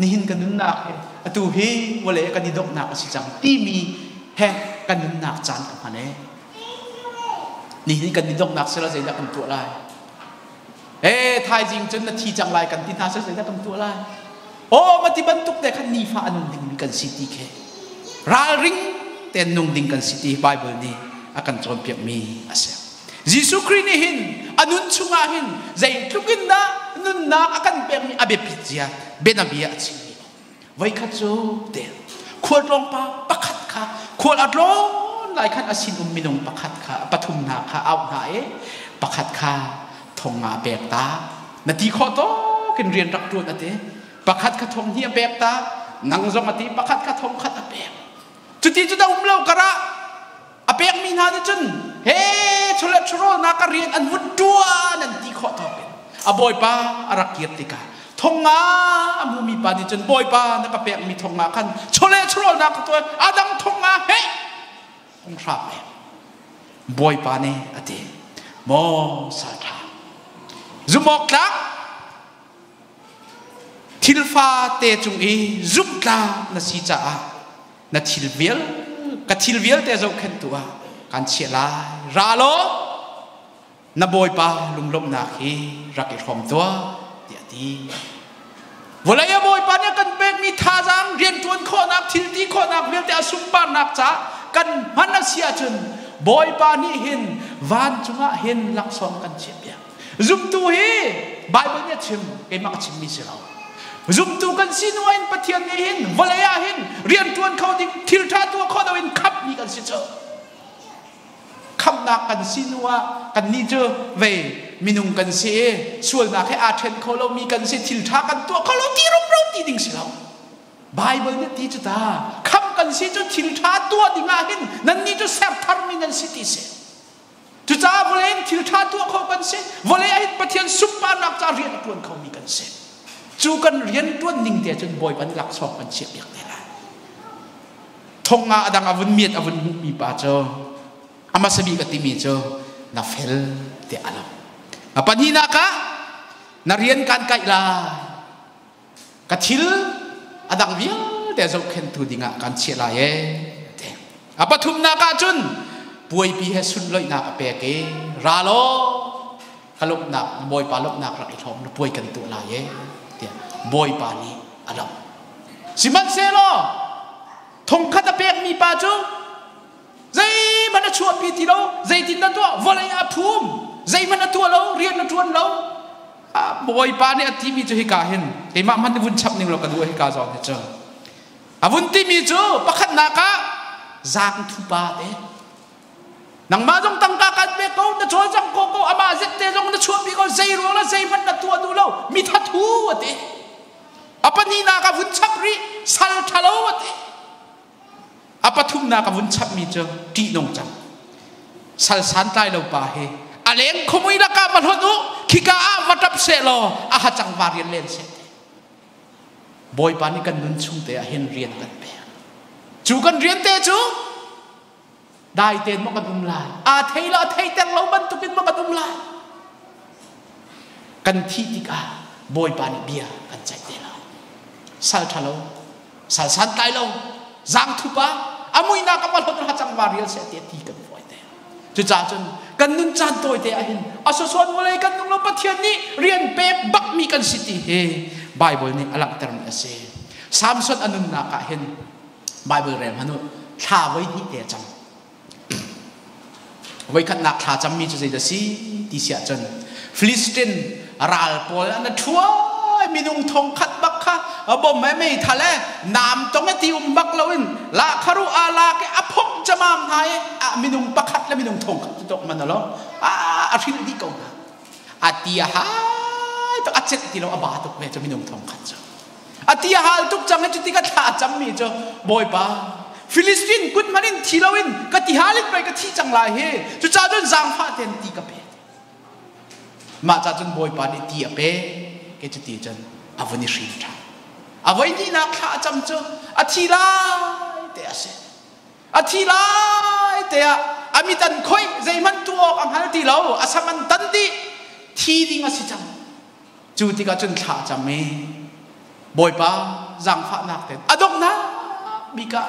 Nihin ka nunnak hi atu hi vawlei kan i donghnak a si cang timi he kan nunnak caan ka hman ee. Nihin kan i donghnak sila zeidah kan tuah lai? Ee thaizing cun na thi cang lai kan ti hna sila zeidah kan tuah lai? Aw mati bantuk te khan nifa a nung dingmi kan si ti khi ralring tein nung ding kan si ti Bible nih a kan cawnpiakmi a si. Jesuh Khrih nih hin a nun chungah hin zeitluk in dah nunnak a kan pekmi a biapit zia bianabia a chimmi voikhat cu te khualtlawngpa pakhat kha khual a tlawn lai khan a sinum minung pakhat kha pathum hna kha auh hna i pakhat kha thong nga pek ta na ti khawh tawk in rian rak ṭuan a ti pakhat kha thong hnih a pek ta nang zong a ti pakhat kha thong khat a pek cuti cu da um lo karah a pekmi hna nih cun thonga ka rian an vun ṭuan an ti khawh tawk in a bawipa a rak kir tikah thonga a hmumi pa nih cun bawipa na ka pekmi thonga khan chawleh chawhrawlnak ka tuah a dang thonga he hung hra pek bawipa nih a ti maw salṭha zumawk tlak thil fate cung i zumhtlak na si caah na thil vial ka thil vialte zohkhenhtu ah kan chiah lai. Ra law na bawipa lunglawmhnak hi rak i hrawm tuah tiah a ti. Vawlei a bawipa nih a kan pekmi thazaang rianṭuan khawhnak thil ti khawhnak vialte a sunparnak caah kan hman a si ahcun bawipa nih hin vancung ah hin laksawng kan chiahpiak. Zumtu hi Bible nih a chim, keimah ka chimmi si lo. Zumtu kan si hnu in Pathian nih hin vawlei ah hin rian ṭuan kho ding, thil ṭha tuah kho ding in khamhmi kan si cu. Khamhnak kan si hnu ah kannih cu vei minung kan si i sualnak he aa ṭhen kho lomi kan si, thil ṭha kan tuah kho lo ti rumro ti ding si lo. Bible nih ti cu ta khamh kan si cu thil ṭha tuah ding ah hin nannih cu ser tharmi nan si ti si. Cucaah vawlei in thil ṭha tuah kho kan si. Vawlei ah hin Pathian sunparnak ca rian a ṭuan khomi kan si. Cu kan rian ṭuan ning te cun Bawipa nih laksawng kan chiahpiak te lai. Thong ah a dang a vun miat a vun hmuhmi pa cu a hmasa bik a timi cu na fel tiah a lo. A pahnihnak ah na rian kan kaih lai. Ka thil a dang vialte zohkhenhtu dingah kan chiah lai ee ti. A pathumnak ah cun puaipi he sunloihnak a pek i ra law ka lawmhnak Bawipa lawmhnak rak i hlawm na puai kan tuah lai ee tiah Bawipa nih a lawmh. Sihmanhsehlaw thongkhat a pekmi pa cu zeihmanh a chuahpi ti lo, zeitin dah tuah vawlei ah a phum, zeihmanh a tuah lo, rian a ṭuan lo. Bawipa nih a timi cu hika hin keimah hmanh nih vun chap ning law ka duh hika zawn hi cu a vun timi cu pakhatnak ah zaangthu pa te nangmah zong tangka kan pek ko na cawlcang ko ko amah zet te zong na chuahpi ko zei ruang le zeihmanh na tuah duh lo mi thathu a ti a pahnihnak a vun chap rih sal ṭhalo a ti A pathumnak a vun chapmi cu ṭihnung cang. Sal santlai lo pa hi a leng khumui lakah va hlonh u, khika ah va ṭap seh law a hacang va rian len seh ti. Bawipa nih kan nun chung te ah hin rian kan pek. Cu kan rian te cu dai tein maw kan um lai, aa thei lo a theiter lo bantukin maw kan um lai. Kan thih tikah Bawipa nih bia kan ceih te lai. Sal ṭhalo sal santlai lo zaangthup ah a muihnak a va hlot ha cang va rial seh tiah ti kan fawi te. Cucaah cun kan nun caan tawi te ah hin a sosawn vawlei kan nung lo Pathian nih rian pek bakmi kan si ti hi Bible nih a langhtermi a si. Samson a nunnak ah hin Bible rel hmanh u, thla voi hnih te a cam. Voikhatnak thla cammi cu zeidah si ti si ahcun Filistin ral pawl an ṭhuai minung thong khat bak kha bom he meithal he nam tong he ti um bak loin la kharu ala ke a phomh camam hna i a minung pakhat le minung thong khat tok man alo a a hrilh dih ko hna a ti a hai tuk a celh ti lo a ba tuk ve cu minung thong khat cu A ti a hal tuk cang i cuti ka thla a cammi cu Bawipa, Filistin kut hmanh in thi loin ka ti hal in pei ka thi cang lai hi. Cucaah cun zaangfah tein ti ka pe. Mah ca cun Bawipa nih ti a pe. Ke cuti cun a vun i hrin ṭhan. A voi hnihnak thla a cam cu a thi lai te a si. A thi lai te ah a mit an khoih zeihmanh tuah awk a hngal ti lo. A sam an tan dih. Thi ding a si cang. Cu tikah cun thla a cam i Bawipa zaangfahnak tein a donghnak bik ah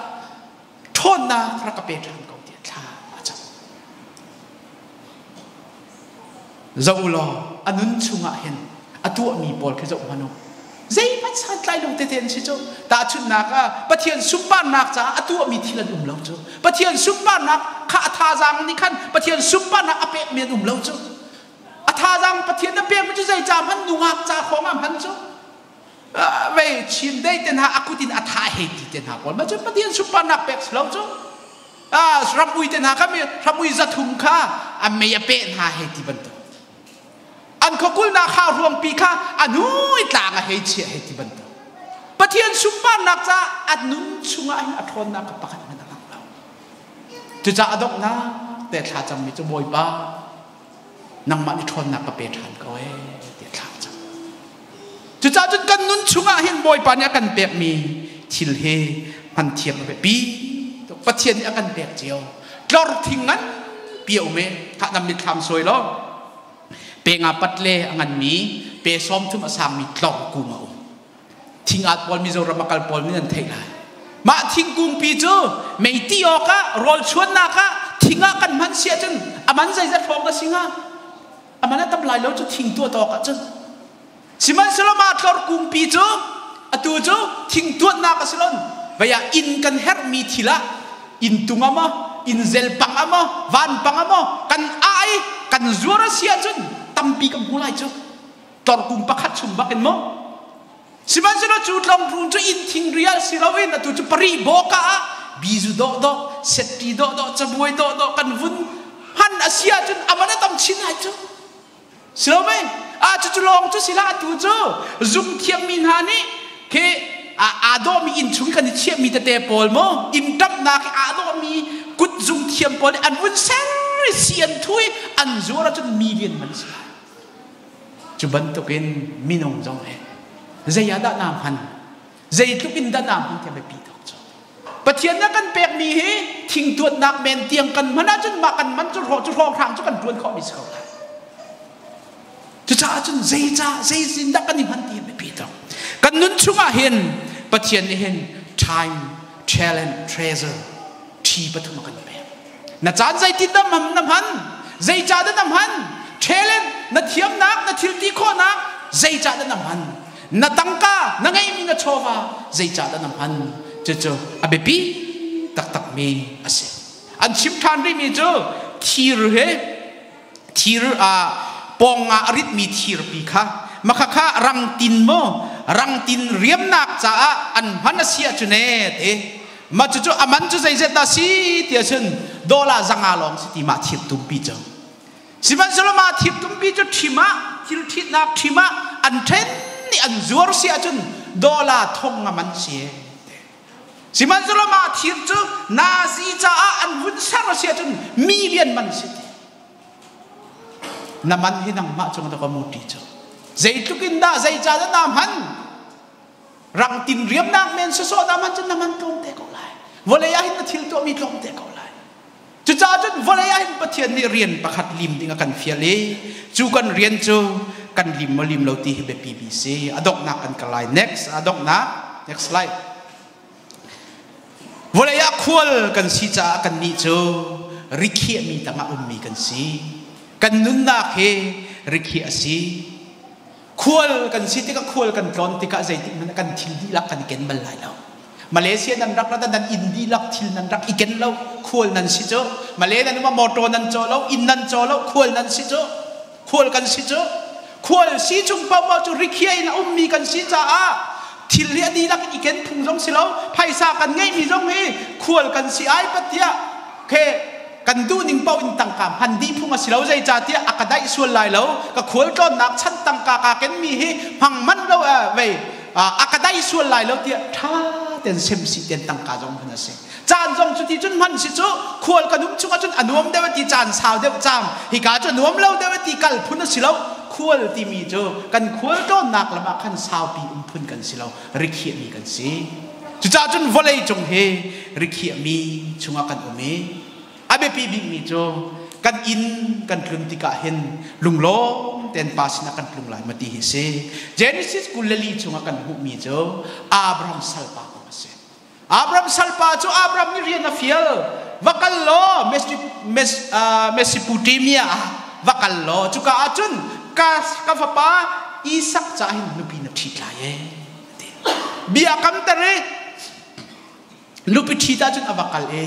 ṭhawnnak rak ka pe ṭhan ko tiah thla a cam. Zoh u law a nun chungah hin a tuahmi pawl khi zoh hmanh u. Zeihmanh santlai lo tete an si cu. Tahchunhnak ah Pathian sunparnak caah a tuahmi thil an um lo cu. Pathian sunparnak kha a thazaang nih khan Pathian sunparnak a pekmi an um lo cu. A thazaang Pathian na pekmi cu zei ca hmanh nungak ca hrawng ah hman cu vei chin dei te hna a kut in a tha hei ti te hna pawl ma cu Pathian sunparnak pek si lo cu ramui te hna kha mi ramui zathum kha a mei a peh hna hei ti bantuk an khuakulnak ha ruangpi kha a nui tlang a hei chiah hei ti bantuk Pathian sunparnak ca a nun chungah hin a ṭhawnnak kha pakhat hmanh a lang lo. Cucaah a donghnak te thlacammi cu Bawipa. Nangmah nih ṭhawnnak ka pe ṭhan ko ee tiah thla a cam. Cucaah cun kan nun chungah hin Bawipa nih a kan pekmi thil hi hman thiam a biapi tuk. Pathian nih a kan pek cio. Tlor thing nganpi a um i hah mitthlam sawi law pe nga pat le a nganmi pe 30 a sangmi tlor kung a um. Thingat pawl Mizoram a kal pawl nih nan theih lai. Mah thingkung pi cu meiti awk ah rawl chuannak ah thing ah kan hman si ahcun a man zeizat hrawng dah si hnga? A man a tam lai lo cu thing tuah awk ah cun. Sihmanhsehlaw mah tlor kungpi cu atu cu thing tuannak a si lon. Vei ah inn kan herhmi thil ah inn tung ah maw inn zelpang ah maw vanpang ah maw kan ah i kan zuar a si ahcun tampi kan hmu lai cu. Tlorkung pakhat chung bak in maw? Sihmanhsehlaw cu tlongtlung cu inn thing rial si loin atu cu pari bawka ah bizu dawhdawh, setti dawhdawh, cabuai dawhdawh kan vun hman a si ahcun a man a tam chin lai cu. Si lo mei? Ah cucu lawng cu si hlah atu cu zung thiammi hna nih khi aa dawhmi inn chung kan i chiahmi tete pawl maw inn ṭamhnak i aa dawhmi kut zung thiam pawl nih an vun ser i si an thu i an zuar ahcun million man si lai. Cu bantukin minung zong hi zei ah dah naa hman? Zeitluk in dah naa hman ti a biapi tuk cu. Pathian na kan pekmi hi thingtuatnak men tiang kan hman ahcun mah kan man cu hrawh cu hrawnghrang cu kan ṭuan khawhmi si ko lai. Cucaah cun zeicah zeizin dah kan i hman ti a biapi tuk. Kan nun chungah hin Pathian nih hin time, talent, treasure ṭhi pathum a kan pek. Na caan zeitin dah na hman? Zeicah dah na hman? Talent, na thiamnak, na thil ti khawhnak, zeicah dah na hman? Na tangka, na ngeihmi na chawva, zeicah dah na hman? Cucu a biapi taktakmi a si. An chim ṭhan rihmi cu thir he thir pawng ah a ritmi thirpi kha makha kha rangtin maw rangtin riamnak caah an hman a si ahcun e te mah cucu a man cu zeizat dah si ti ahcun dollar 500 lawng si ti mah thir tumpi cu sihmanhsehlaw mah thir tumpi cu ṭhim ah thil ṭhitnak ṭhim ah an ṭhen i an zuar si ahcun dollar thong a man si sihmanhsehlaw mah thir cu nazi caah an vun ser a si ahcun million man si ti na man hi nangmah cung dah ka muṭi cu zeitluk in dah zeicah dah naa hman rangtin riamnak men sawsawh dah man cun na man tlawm te ko lai vawlei ah hin na thil tuahmi tlawm te ko lai cucaah cun vawlei ah hin Pathian nih rian pakhat lim ding a kan fial i cu kan rian cu kan lim maw lim lo ti hi biapi bi si a donghnak kan kal lai next a donghnak next slide Vawlei ah khual kan si caah kannih cu rikhiahmi tangah ummi kan si. Kan nunnak hi rikhiah a si. Khual kan si tikah khual kan tlawn tikah zeitik hmanh kan thil dihlak kan i ken bal lai lo. Malaysia nan rak rat nan inn dihlak thil nan rak i ken lo khual nan si cu. Malay nan um ah motor nan caw lo inn nan caw lo khual nan si cu. Khual kan si cu khual si chung paohpaoh cu rikhiah in a ummi kan si caah thil hi a dihlak i ken phung zong si lo phaisa kan ngeihmi zong hi khual kan si ai pat tiah khe kan duh ning paoh in tangka hman dih phung a si lo zeicahtiah a ka daih sual lai lo ka khual tlawnnak chan tangka kaa kenmi hi hmang man lo vei a ka dai sual lai lo tiah ṭha ten semsi ten tangka zong hman a si caan zong cuti cun hman si cu khual kan um chung ahcun a nuam deuh ti caan sau deuh cang hika cu nuam lo deuh ti kal phun a si lo khual timi cu kan khual tlawnnak lam ah khan saupi um phun kan si lo rikhiahmi kan si cucaah cun vawlei cung hi rikhiahmi chungah kan um i a biapi bikmi cu kan inn kan tlun tikah hin lunglawm tein pa sinah kan tlung lai ma ti hi si Genesis 24 chungah kan hmuhmi cu Abraham salpa kong a si Abraham salpa cu Abraham nih rian a fial. Va kal law Mesopotamia ah va kal law cuka ah cun ka, ka fapa Isak ca hin nupi na ṭhit lai e. Bia kam ter i nupi ṭhit ahcun a va kal e.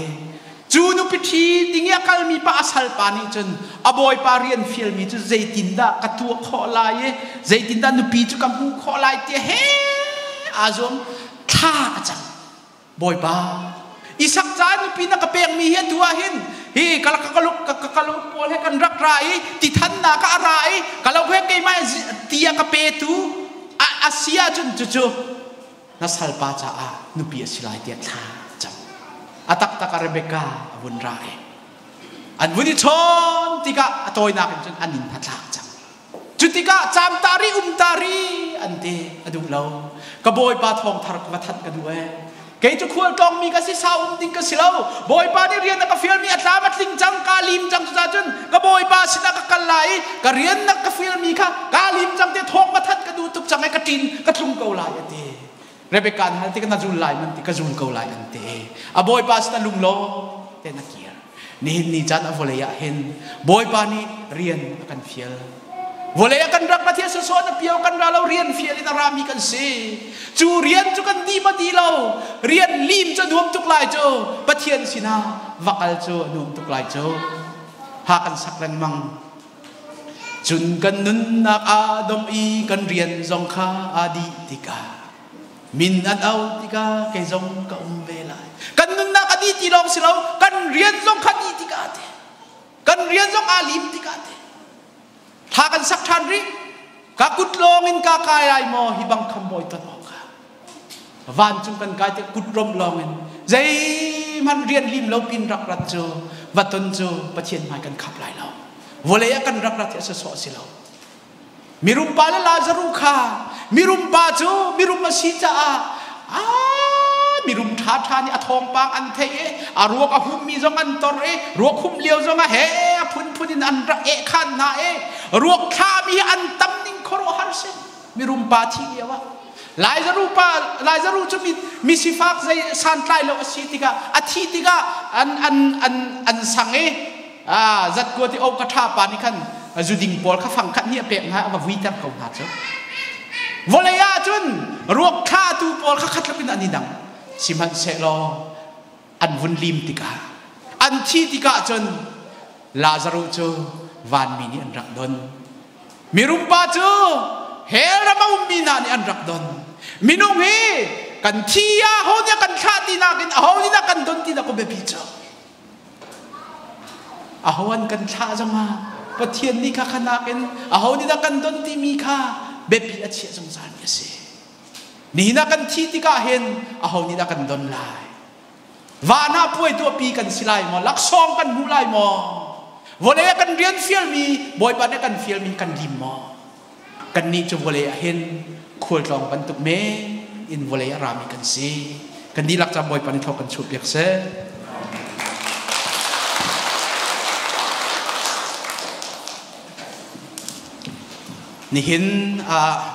Cu nupi ṭhi ding i a kalmi pa a salpa nih cun a bawipa rian fialmi cu zeitindah ka tuah khawh lai i zeitindah nupi cu ka hmuh khawh lai ti he aa zuam thla a cam bawipa Isak ca nupi na ka pekmi hi atu ah hin hi ka ka ka lo pawl he kan rak ra i ti thannak ah a ra i ka lo he keimah ti a ka petu a si ahcun cucu na salpa caah nupi a si lai tiah thla a cam a taktak a Rebecca a vun ra i an vun i chawn. Tikah a tawinak in cun an in hnatlak cang. Cu tikah caam ta ri um ta ri an ti, a duh lo. Ka bawipa thawngthar ka va thanh ka duh ee. Kei cu khual tlawngmi ka si, sau um ding ka si lo. Bawipa nih rian a ka fialmi a tlam a tling cang, kaa lim cang. Cucaah cun ka bawipa sinah ka kal lai i ka rian na ka fialmi kha kaa lim cang te thawng va thanh ka duh tuk cang i ka ṭin ka tlung ko lai a ti. Rebecca nih hal ti ka na zul lai man ti, ka zul ko lai an ti. A bawipa sinah lunglawm tein a kir. Nihin ni caan a vawlei ah hin Bawipa nih rian a kan fial. Vawlei ah kan rak Pathian sawsawh na pio kan ra lo, rian fial in a rami kan si. Cu rian cu kan di ma di lo, rian lim cu a nuam tuk lai cu, Pathian sinah va kal cu a nuam tuk lai cu. Ha kan sak lengmang. Cun kan nunnak aa dong i kan rian zong kha aa dih tikah min an au tikah kei zong ka um ve lai. Kan nunnak a dih ti lawng si lo, kan rian zong kha dih tikah te, kan rian zong aa lim tikah te, thla kan sak ṭhan rih. Ka kut lawng in ka kai lai maw hi bang kham bawi ton awk ah vancung kan kai te kut rom lawng in zeihmanh rian lim lo pin rak rat cu va ton cu Pathian hmai kan khap lai lo. Vawlei ah kan rak rat hi a sawsawh si lo. Mirum pa le Lazaruh kha, mirum pa cu mirum a si caah a mirum ṭhaṭha nih a thawngpang an theih i a ruak a hummi zong an tor i ruak hum lio zong ah he a phunphun in an rak ehkhan hna i ruak thlami an tam ning khuaruahhar si mirum pa thih lio ah. Lazaruh pa, Lazaruh cu mi sifak zei santlai lo a si tikah a thih tikah an an an an sang i zatkua ti o ka ṭha pa nih khan zuding pawl kha fang khat nih a pek hna, a va vuiter ko hna cu. Vawlei ah cun ruak thlatu pawl kha khat in an i dang. Sihmanhsehlaw an vun lim tikah, an thi tikah cun Lazaruh cu vanmi nih an rak don. Mirum pa cu hell ram a ummi hna nih an rak don. Minung hi kan thi ah ho nih a kan thlah ti nakin aho nih dah kan don ti dah ko biapi cu. Aho an kan thlah zongah Pathian nih kha khanak in aho nih dah kan don timi kha biapi a chiah zungzalmi a si. Nihin ah kan thih tikah hin aho nih dah kan don lai? Van ah puai tuahpi kan si lai maw? Laksawng kan hmu lai maw? Vawlei ah kan rian fialmi, Bawipa nih kan fialmi kan lim maw? Kannih cu vawlei ah hin khualtlawng bantuk men in vawlei a rami kan si. Kan dihlak cam Bawipa nih thaw kan chuahpiak seh. Nihin ah.